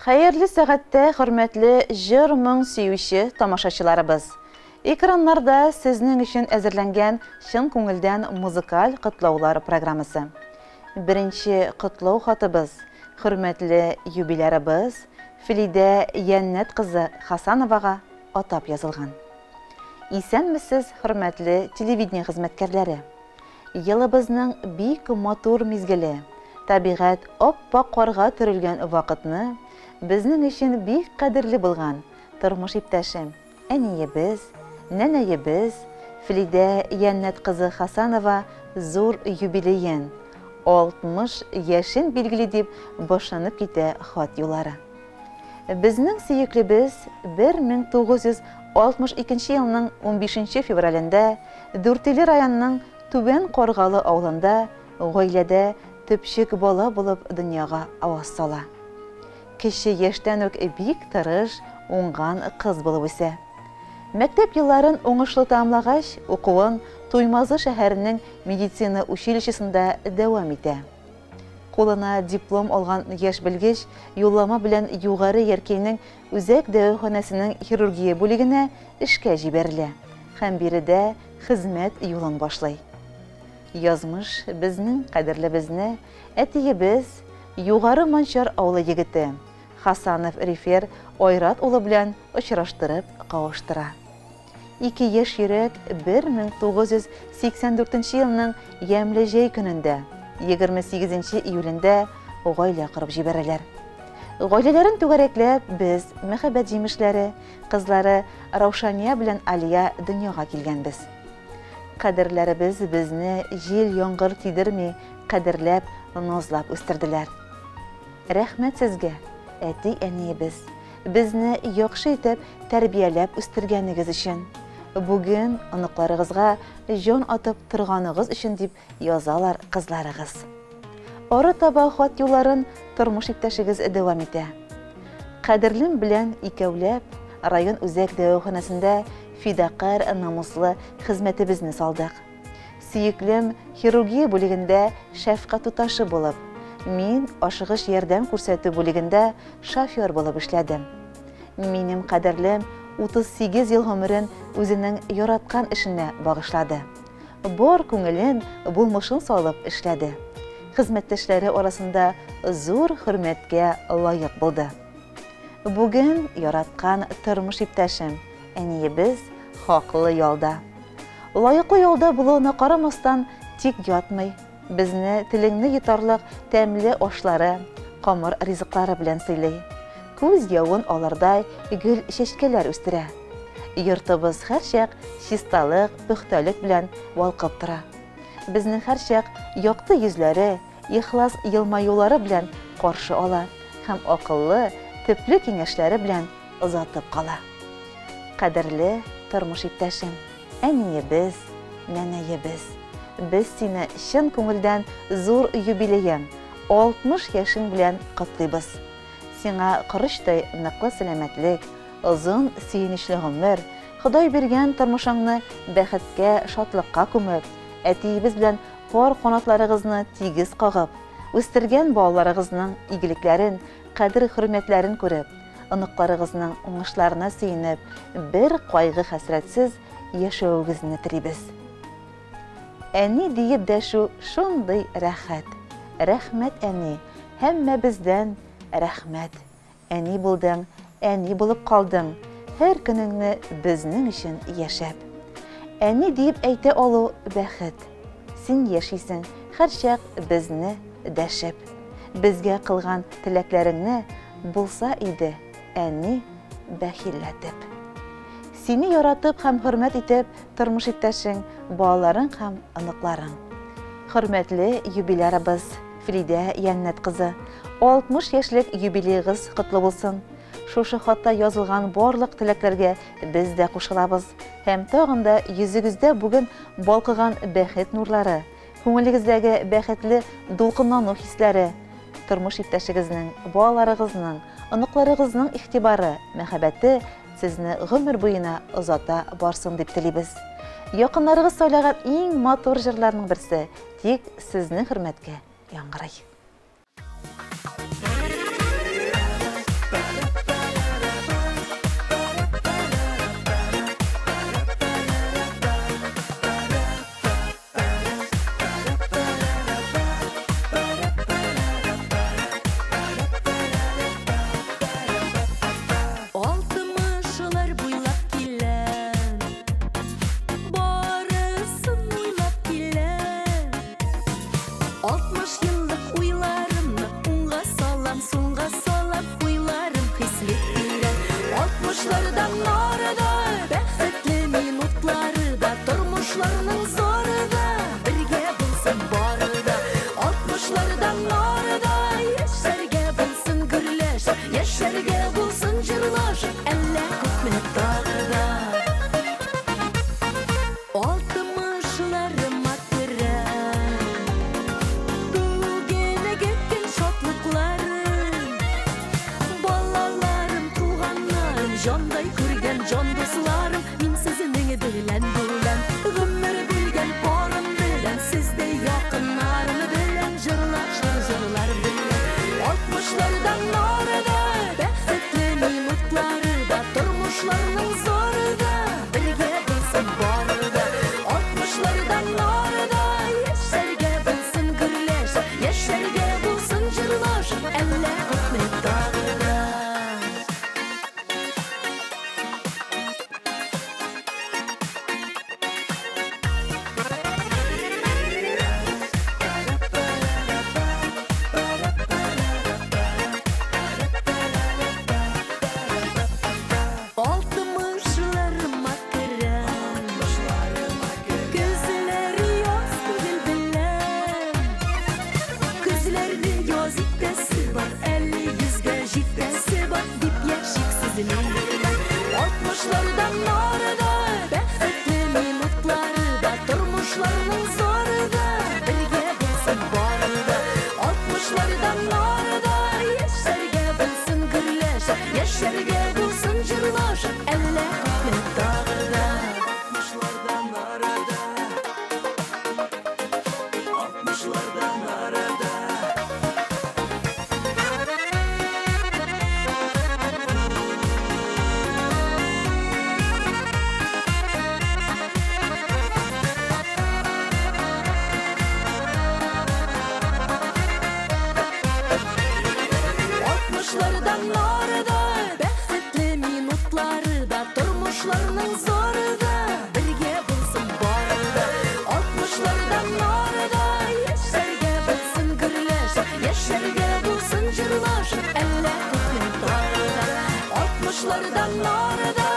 Хәерле сәгатьтә, хөрмәтле җыр-моң сөюче тамашачыларыбыз! Экраннарда сезнең өчен әзерләнгән чын күңелдән музыкаль котлаулар программасы. Беренче котлау хатыбыз хөрмәтле юбилярыбыз Флидә Яннәт кызы Хасановага атап язылган. Исәнмесез, хөрмәтле телевидение хезмәткәрләре! Елыбызның бик матур мизгеле, табигать ап-ак карга төрелгән вакытны, безнең өчен бик кадерле булган тормыш иптәшем, әниебез, нәнәебез Флидә Яннәт кызы Хасанова зур юбилеен, 60 яшен билгели дип башланып китә хат юллары. Безнең сөеклебез 1962 елның унбишенче февралендә Дүртөйле районының Түбән Каргалы авылында гаиләдә төпчек бала булып дөньяга аваз сала. Кече яшьтән үк бик тырыш, уңган кыз булып үсә. Мәктәп елларын уңышлы тәмамлагач, укуын Туймазы шәһәренең медицина училищесында дәвам итә. Кулына диплом алган яшь белгеч юллама белән Югары Яркәйнең үзәк дәваханәсенең хирургия бүлегенә эшкә җибәрелә һәм биредә хезмәт юлын башлый. Язмыш безнең кадерлебезне, әтиебез, Югары Манчар авылы егете Хасанов Рифер Айрат улы белән очраштырып кавыштыра. Ике яшь йөрәк 1984 елның ямьле җәй көнендә, 28 нче июлендә гаилә корып җибәрәләр. Гаиләләрен түгәрәкләп, без, мәхәббәт җимешләре, кызлары Раушания белән Алия дөньяга килгәнбез. Кадерләребез безне җил-яңгыр тидерми кадерләп, назлап үстерделәр. Рәхмәт сезгә, әти-әниебез, безне яхшы итеп тәрбияләп үстергәнегез өчен, бүген оныкларыгызга җан атып торганыгыз өчен, дип язалар кызларыгыз. Ары таба хат юлларын тормыш иптәшегез дәвам итә. Кадерлем белән икәүләп район үзәк дәваханәсендә фидакарь намуслы хезмәтебезне салдык. Сөеклем хирургия бүлегендә шәфкать туташы булып, мин ашыгыч ярдәм күрсәтү бүлегендә шофер булып эшләдем. Минем кадерлем 38 ел гомерен үзенең яраткан эшенә багышлады. Бар күңелен, булмышын салып эшләде. Хезмәттәшләре арасында зур хөрмәткә лаек булды. Бүген яраткан тормыш иптәшем, әниебез хаклы ялда. Лаеклы ялда булуына карамастан, тик ятмый, безне телеңне йотарлык тәмле ашлары, камыр ризыклары белән сыйлый. Күз явын алырдай гөл-чәчкәләр үстерә. Йортыбыз һәрчак чисталык, пөхтәлек белән балкып тора. Безне һәрчак якты йөзләре, ихлас елмаюлары белән каршы ала һәм акыллы, төпле киңәшләре белән озатып кала. Кадерле тормыш иптәшем, әниебез, нәнәебез, без сине чын күңелдән зур юбилеең, 60 яшең белән котлыйбыз. Сиңа корычтай ныклы сәламәтлек, озын сөенечле гомер, Ходай биргән тормышыңны бәхеткә, шатлыкка күмеп, әтиебез белән пар канатларыгызны тигез кагып, үстергән балаларыгызның игелекләрен, кадер-хөрмәтләрен күреп, оныкларыгызның уңышларына сөенеп, бер кайгы-хәсрәтсез яшәвегезне телибез. Әни диеп дәшү шундый рәхәт. Рәхмәт, әни, һәммәбездән рәхмәт. Әни булдың, әни булып калдың, һәр көнеңне безнең өчен яшәп. Әни диеп әйтә алу бәхет. Син яшисең һәрчак безне дәшеп. Безгә кылган теләкләреңне булса иде, әни, бәхилләтеп. Сине яратып һәм хөрмәт итеп тормыш иптәшең, балаларың һәм оныкларың. Хөрмәтле юбилярыбыз Флидә Яннәт кызы, 60 яшьлек юбилеегыз котлы булсын! Шушы хатта язылган барлык теләкләргә без дә кушылабыз һәм тагын да йөзегездә бүген балкыган бәхет нурлары, күңелегездәге бәхетле дулкынлану хисләре, тормыш иптәшегезнең, балаларыгызның, оныкларыгызның игътибары, мәхәббәте сезне гомер буена озата барсын дип телибез. Якыннарыгыз сайлаган иң матур җырларның берсе тик сезнең хөрмәткә яңгырый. Җандай күргән җан дусларым, мин сезнең белән булам. Гомер бүлгән парым белән, сездәй якыннарым белән, җырлашыр җырлар белән. Алтмышлардан арыда, бәхетле минутлары да, тормышларның зары да, бергә булсын бары да. Алтмышлардан арыда, яшәргә булсын гөрләш, яшәргә булсын җырлаш, әллә күпме тагы да. Алтмышларыма керәм, көзләр яз түгел беләм. Көзләрне яз итәсе бар, әле йөзгә җитәсе бар, дип яшик сезнең белән. Алтмышлардан арыда, бәхетле минутлары да, тормышларның зары да, бергә булсын бары да. Алтмышлардан арыда, яшәргә булсын гөрләш, яшәргә булсын җырлаш, әллә күпме тагы да. Алтмышлардан арада, алтмышлардан арада. Алтмышлардан арыда, бәхетле минутлары да, тормышларның зары да, бергә булсын бары да. Алтмышлардан арыда, яшәргә булсын гөрләш, яшәргә булсын җырлаш, әллә күпме тагы да. Алтмышлардан арыда,